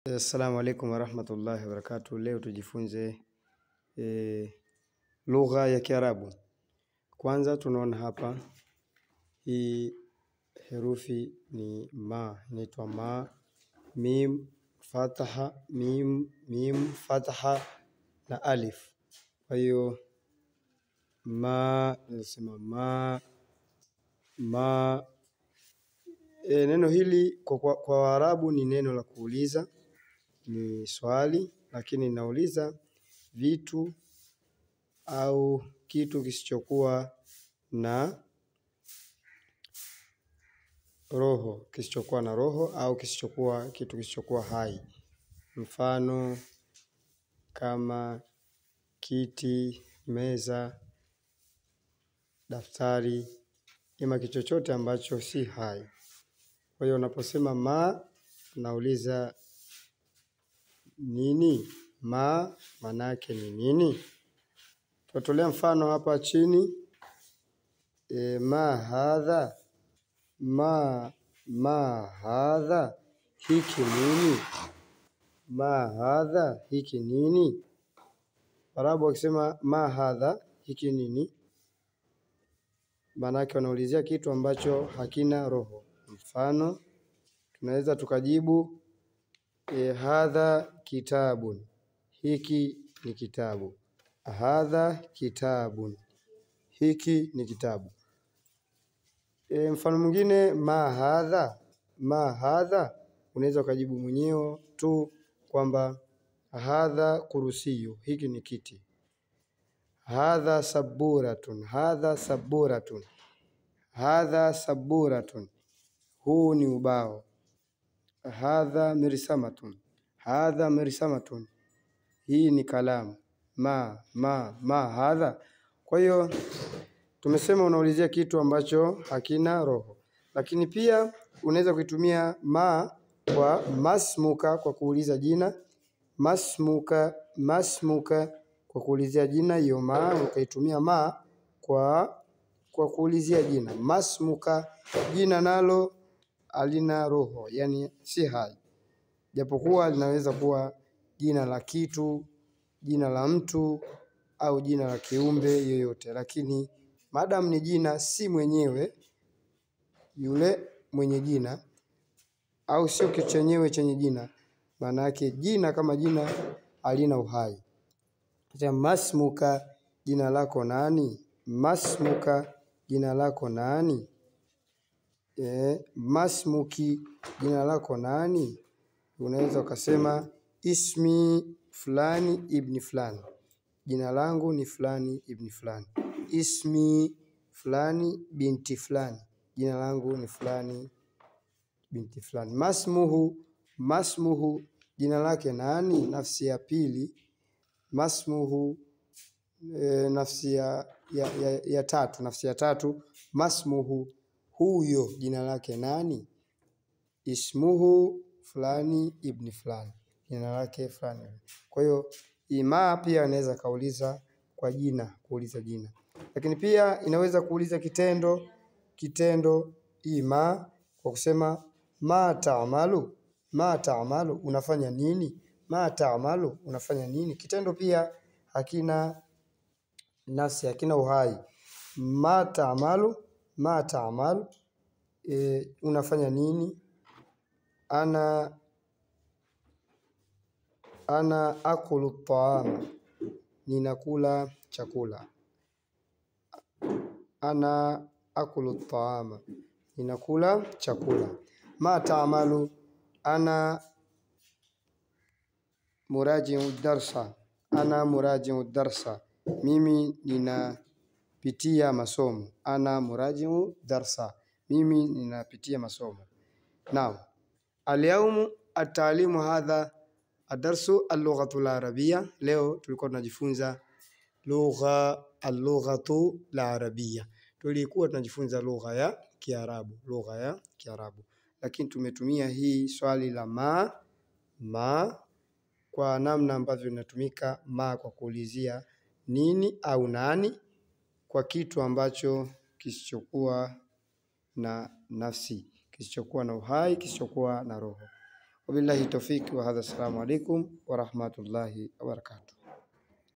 Assalamu alaikum warahmatullahi wabarakatuh. Leo tujifunze lugha ya Kiarabu. Kwanza tunaona hapa hii herufi ni ma, inaitwa ma, mim, fataha, mim, mim, fataha na alif. Kwa hiyo ma, nasema ma, ma. Neno hili kwa Waarabu ni neno la kuuliza, ni swali, lakini inauliza vitu au kitu kisichokuwa na roho, kisichokuwa na roho au kisichokuwa kitu kisichokuwa hai. Mfano kama kiti, meza, daftari, ima kitu chochote ambacho si hai. Kwa hiyo unaposema ma, nauliza nini? Ma manake ni nini? Tutolea mfano hapa chini. Ma hadha, ma hadha, hiki nini? Ma hadha, hiki nini? Arabu wakisema ma hadha, hiki nini, manake wanaulizia kitu ambacho hakina roho. Mfano tunaweza tukajibu hadha kitabun, hiki ni kitabu. Hadha kitabun, hiki ni kitabu. Mfano mwingine ma hadha, ma hadha, unaweza ukajibu mwenyewe tu kwamba hadha kurusiyu, hiki ni kiti. Hadha saburatun, hadha saburatun, hadha saburatun, huu ni ubao. Hadha mirsamatun, hadha mirsamatun, hii ni kalamu. Ma, ma, ma hadha. Kwa hiyo tumesema unaulizia kitu ambacho hakina roho. Lakini pia unaweza kuitumia ma kwa masmuka, kwa kuuliza jina. Masmuka, masmuka kwa kuulizia jina. Hiyo ma ukaitumia ma kwa kuulizia jina. Masmuka, jina nalo halina roho, yani si hai, japokuwa linaweza kuwa jina la kitu, jina la mtu au jina la kiumbe yoyote, lakini maadamu ni jina, si mwenyewe yule mwenye jina au sio kitu chenyewe chenye jina, maana yake jina kama jina halina uhai. Masmuka, jina lako nani? Masmuka, jina lako nani? Masmuki, jina lako nani? Unaweza ukasema ismi fulani ibni fulani, jina langu ni fulani ibni fulani. Ismi fulani binti fulani, jina langu ni fulani binti fulani. Masmuhu, masmuhu, jina lake nani? Nafsi ya pili. Masmuhu, nafsi ya tatu, nafsi ya tatu. Masmuhu, huyo jina lake nani? Ismuhu fulani ibni fulani, jina lake fulani. Kwa hiyo ima pia inaweza kauliza kwa jina, kuuliza jina. Lakini pia inaweza kuuliza kitendo, kitendo ima kwa kusema ma taamalu, ma taamalu, unafanya nini? Ma taamalu, unafanya nini? Kitendo pia hakina nafsi, hakina uhai. Ma taamalu, ma taamalu, unafanya nini? Ana akulu taama, ninakula chakula. Ana akulu taama, ninakula chakula. Ma taamalu, ana murajiu darsa, ana murajiu darsa, mimi ninapitia masomo. Ana murajiu darsa, mimi ninapitia masomo. Naam. Al-yawmu at-taalimu hadha adarsu al-lughatu al-arabia. Leo tulikuwa tunajifunza lugha al-lughatu al-arabia. Tulikuwa tunajifunza lugha ya Kiarabu, lugha ya Kiarabu. Lakini tumetumia hii swali la ma, ma kwa namna ambavyo inatumika ma kwa kuulizia nini au nani kwa kitu ambacho kisichokuwa na nafsi, kisichokuwa na uhai, kisichokuwa na roho. Wabillahi tawfik wa hadha, assalamu alaikum wa rahmatullahi wa barakatuh.